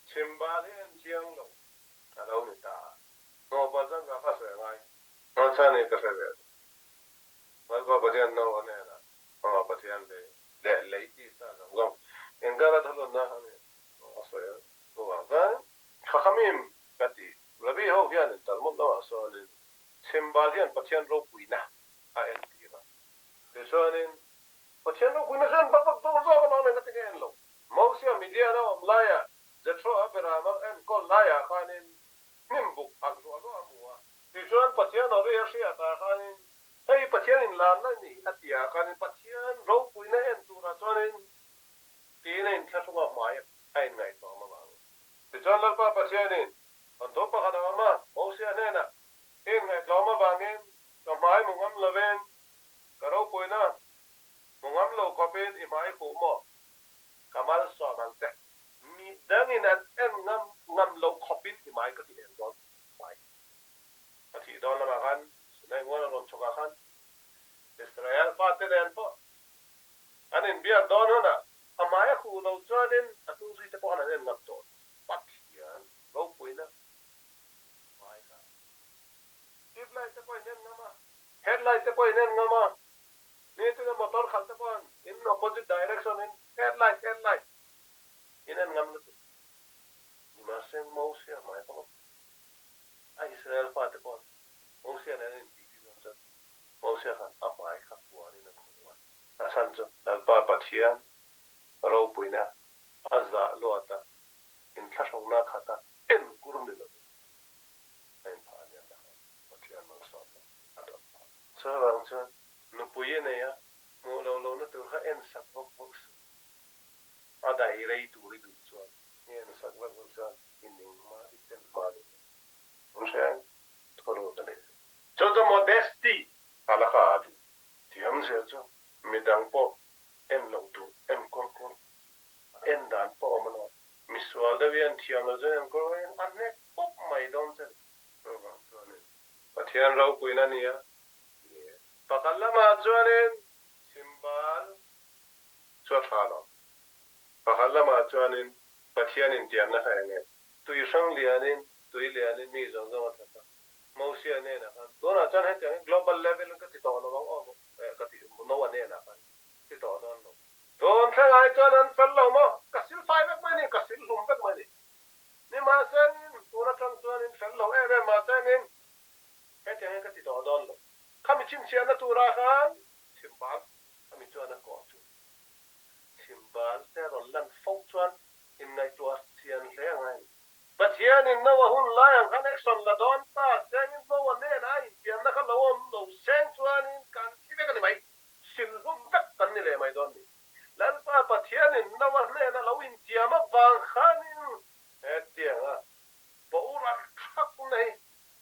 Chhimbal hi en chiang lo a lo ni ta a. Hnawhpalh chuan ka ka sawi angai. Hmanchhan hi ka hre ve lo. Lalpa Pathian no a hnenah Amah Pathian lei leh lei tisa zawng zawng inkara thununna a ni a sawi a. Chuvang chuan Chakhamim ka ti. Rabbi ho hianin Talmud lamah sawiin Chhimbal hian Pathian ropuina a entir a. Tichuanin Pathian ropuina chuan vak vak tur zawk a lo nei ka ti nge en lo. Mosia Midian a awm laiah Jethro a Berama enkawl laiah khanin hnim buk alh hluah hluah a hmu a. Tichuan Pathian aw ri a hriatah khanin hei Pathian inlarna a ni a tihah khanin Pathian ropuina en turah chuanin tiin a inthlahrung a hmai a inngaihtuah avangin. Tichuan Lalpa Pathianin Thawnthu pakhat a awm a, Mosia hnenah i inngaihtlawm avangin ka hmai hmu ngam lovin ka ropuina hmu ngam lo khawpin i hmai khuh maw? Ka malsawm ang che. Mi dangin an en ngam ngam lo khawpin i hmai ka ti eng dawn mai. A thih dawn lamah khan Sinai mual a rawn chhawkah khan Israel fate nen pawh an inbiak dawn hunah a hmai a khuh lo chuanin a hnungzui te pawh khan an en ngam tawh Pathian ropuina hmai kha tube light te pawh in en ngam a, headlight te pawh in en ngam a, nitin a motor khalh te pawh in opposite direction in headlight headlight in en ngam lutuk. Nimahse Mosia hmai pawh a Israel fate pawh Mosia nen an intiti dawn chuan Mosia khan a hmai kha puanin a khuh a. A chhan chu Lalpa Pathian ropuina a zah luat a, inthlahrungna khat a en kur ni lovin a inphah a nia ta khan Pathian malsawmna a dawn phah. Chuvang chuan nupui a nei a, hmuh lo lohna tur kha en sak vak vak suh. A dai rei tur i duh chuan i en sak vak vak chuan i ning hma, i ten hma duh lo. An hria em? Thawlut a nei. Chu chu modesty a la kha a duh. Thiam zel chu midang pawh en loh tur en kawr kawr en dan pawh awm lo. Misual deuh hian thiam lo chuan enkawl mai a hnek pawp mai dawn che ni. Chuvang chuanin Pathian ropuina a nia. Ni e. Pakhat lamah chuanin chhimbal chu a tha lo. Pakhat lamah chuanin Pathian intiamna kha eng nge? Tui hrang lianin, tui lianin mi zawng zawng a that a. Mosia hnenah khan, tunah chuan hetiang hi global level in ka ti tawh lo ang aw, ka ti, Noah hnenah khan ti tawh dawn lo. Tun thleng ai chuan an fel lo maw? Ka sil fai vek mai ni, ka sil hlum vek mai ni. Nimahsengin, tun atang chuan in fel lo em em mahsengin hetiang hi ka ti tawh dawn lo. Khami chhinchhiahna turah khan chhimbal khami chuan a kawh chu. Chhimbal te rawn lan fo chuan inngaihtuah chian hle a ngai a ni. Pathianin Noah hun lai ang khan action la dawn ta, sengin Noah nen a intiamna kha lo awm lo seng chuanin kan thi vek a ni mai. Silhlum vek kan ni leh mai dawn ni. Lalpa Pathianin Noa hnena lo intiam avang khanin hetianga boral thakna hi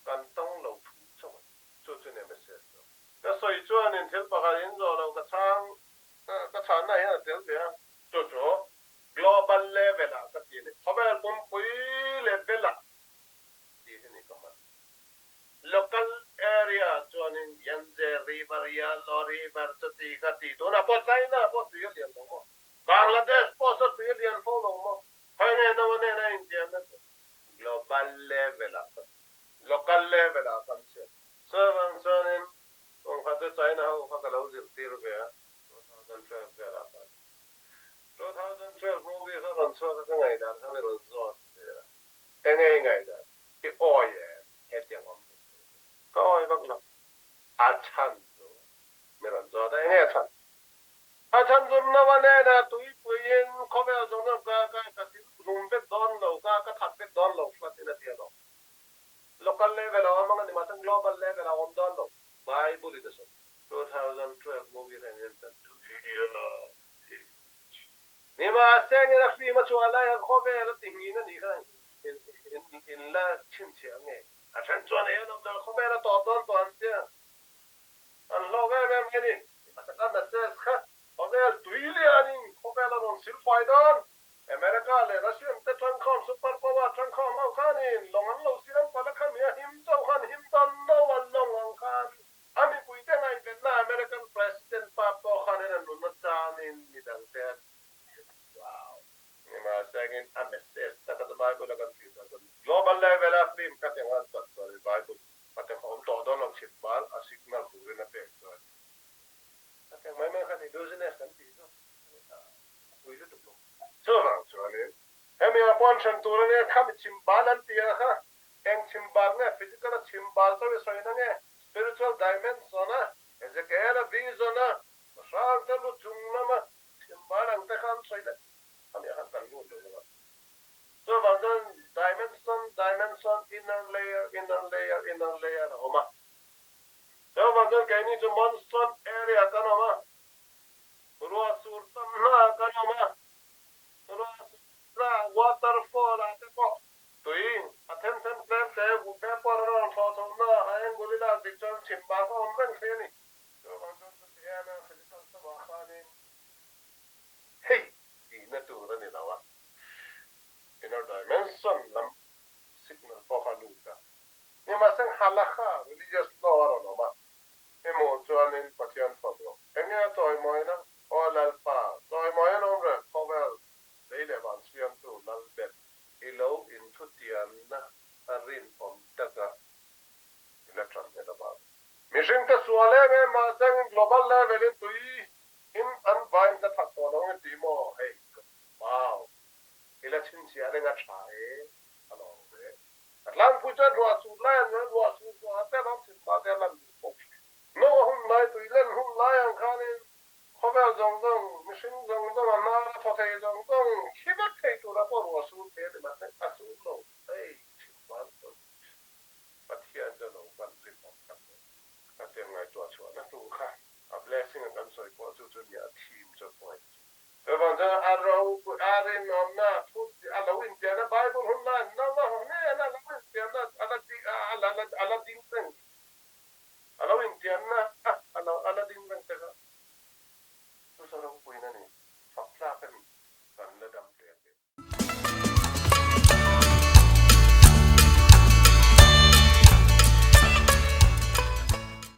kan tawng lo thu chauh a ni. Chu chu nia message chu. Ka sawi chuanin thil pakhat in zawh lo ka chhang ka chhanna hian a tel ve a. Chu chu global level ah ka ti a ni. Khawvel pumpui level ah tih hi ni ka hman. Local area chuanin Yangtze River, Yellow River chuti kha ti tunah pawh China pawh tui a lian lo maw? Bangladesh pawh saw tui a lian fo lo maw? Khawi nge no a nena intiamna chu? Global level ah ka ti. Local level ah kan chhiat. Chuvang chuanin kum khat chu China ho kha ka lo zirtir ve a, 2012 velah khan. 2012 movie kha rawn chhuak a ka ngaihdan kha mi rawn zawt ve a. Enge i ngaihdan? I awi em? Hetiang awm thei tur hi ka awi vak lo. A chhan chu mi rawn zawt a, enge a chhan? A chhan chu Noa nena tuipuiin khawvel zawng zawng ka ka ka sil hlum vek dawn lo, ka ka that vek dawn lo flood in a ti alawm. Local level a awm ang a ni mahse global level a awm dawn lo. Bible in a sawi. 2012 movie reng hian kan duh hi. Nimahse ngin a fim a chhuah lai a khawvel a ti nghin a nih kha in la chhinchhiah nge? A then chuan ei an awm ber khawvel a tawp dawn tawh an tia an hlawk em em mai ni. Nimahse ka message kha khawvel tui lianin khawvel a rawn sil fai dawn. America leh Russian te tangkhawm super power tangkhawm ho khanin lawng an lo siam palh a khami a him chauh khan him dawn no a lawng ang khan A mipuite ngaihvenna American President pa pawh khan hian a nunna chanin midangte a ti wow. Nimahsengin a message tak a chawm a. Bible a kan thlir dan chuan global level a film kha tiang an chan chuan Bible a tiang kha awm tawh dawn lo chhim bal a signal turin a pek chuan a tiang mai mai kha ni business kan tih chu a pui lutuk lo. Chuvang chuanin hemi ah pawh an hren tur ania khami chhim bal an tih ang kha eng chhim bal nge physical a chhim bal chauh i sawina nge spiritual dimension a Ezekiel a vision a hrang te lu chung lama chhim bal ang te kha an sawi leh khami ah khan kan lut lo bawk a. Chuvang chuan dimension, dimension, inner layer, inner layer, inner layer a awm a. Chuvang chuan keini chu monsoon area kan awm a, ruah sur tam hna kan awm a, ruah sur hna waterfall ah te pawh tui a them them tlem te vapor a rawn thlawh chhoh na a angle i lak dik chuan chhim bak a awm reng thei a ni. Chuvang chuan chuti em em physical lamah khanin hei tihna tur a ni lo a, inner dimension lam signal pawh kha a lut a. Nimahse halakha, religious law, a rawn awm a, i hmuh chuanin Pathian fak rawh. Eng nge a chawimawina? Aw Lalpa, chawimawi an awm reng, khawvel lei leh van siamtu Lalber, i lo inthutianna a rinawm taka i la tan nghet avangin. Mihringte sual em em mahse global level in tui In an vain ka that tawh lo nge ti maw hei ka wow i la chhinchhiah reng a tha e a lawm ve. A tlangpui chuan ruah sur lai an ruah ruah sur zawh ah te ram chhim mah te a lan duh bawk thin. No a hun lai tui len hun lai ang khanin khawvel zawng zawng mihring zawng zawng a hnar a thaw thei zawng zawng khi vek thei tura pawh ruah sur thei a ni mahse a sur lo hei chhim van chuan Pathian chu a lo van rinawm tak em. Ka tiang ngaihtuah chhuahna tur kha A blessing a kan sawi pawh chu chu nia a theme chu point chu. Chuvang chuan a ropui a rinawmna.